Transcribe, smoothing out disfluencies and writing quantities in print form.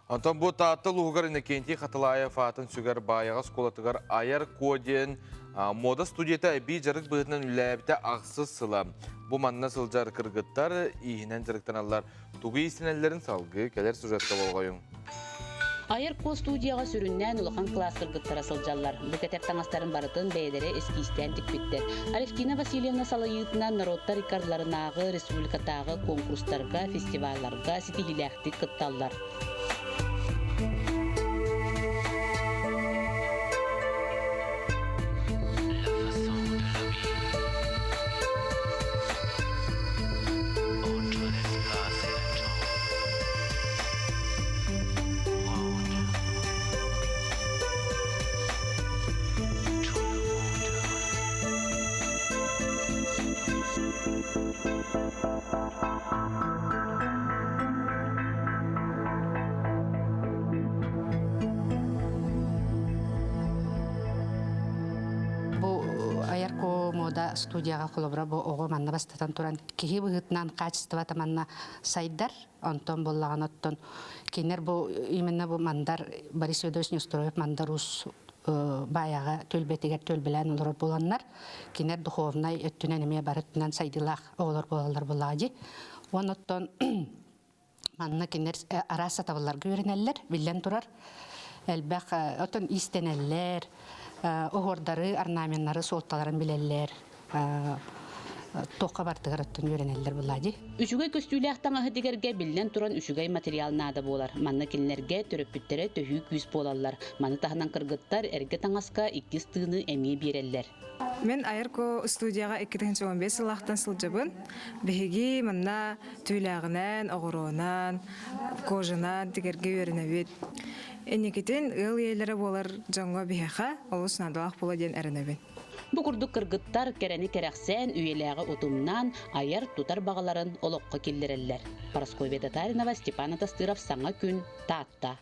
Онтон бу Таатта улууһугар Иннокентий Хатылаев аатын сүгэр Баайаҕа оскуолатыгар Айар Куо диэн муода студията эбии дьарык быһыытынан үлэлээбитэ ахсыс сыла. Бу манна сылдьар кыргыттар ииһинэн дьарыктаналлар. Тугу иистэнэллэрин салгыы кэлэр сюжетка болҕойуҥ. Айар Куо студияҕа сүрүннээн улахан кылаас кыргыттара сылдьаллар. Бу кэтэр таҥастарын барытын бэйэлэрэ эскиистээн тикпиттэр. Алевтина Васильевна салайыытынан норуоттар иккардыларынааҕы республикатааҕы конкурстарга, фестивалларга ситиһиилээхтик кытталлар. Бу айар мода студияҕа холобура бу оҕо манна бастатан туран киһи быһыытынан хаачыстыбата манна сайдар онтон буоллаҕына оттон кинилэр бу именно бу Мандар Борис Федорович Неустроев Мандар Уус баайаҕа түөлбэтигэр түөлбэлээн олорор буоланнар кинилэр духовнай өттүнэн эмиэ бары өттүнэн сайдыылаах оҕолор буолаллар буоллаҕа дии. Уонна оттон манна кинилэр араас сатабылларга үөрэнэллэр, биллэн турар. Элбэх оттон иистэнэллэр, оһуордары, орнаменнары суолталарын билэллэр. Туохха бартыгар оттон үөрэнэллэр буоллаа дии. Үчүгэй көстүүлээх таҥаһы тигэргэ биллэн туран үчүгэй материал наада буолар. Манна кинилэргэ төрөппүттэрэ төһүү күүс буолаллар. Маны таһынан кыргыттар эргэ таҥаска иккис тыыны эмиэ биэрэллэр. Мин Айарко студияҕа 2015 сыллаахтан сылдьабын. Биһиги манна түүлээҕинэн, оҕуруонан, кожанан тигэргэ үөрэнэбит. Инникитин ыал ийэлэрэ буолар дьоҥҥо биһиэхэ олус наадалаах буолуо диэн эрэнэбин. Бу курдук кыргыттар кэрэни кэрэхсээн, үйэлээҕи утумнаан, айар-тутар баҕаларын олоххо киллэрэллэр. Парасковья Татаринова, Степан Атастыров «Саҥа күн», Таатта.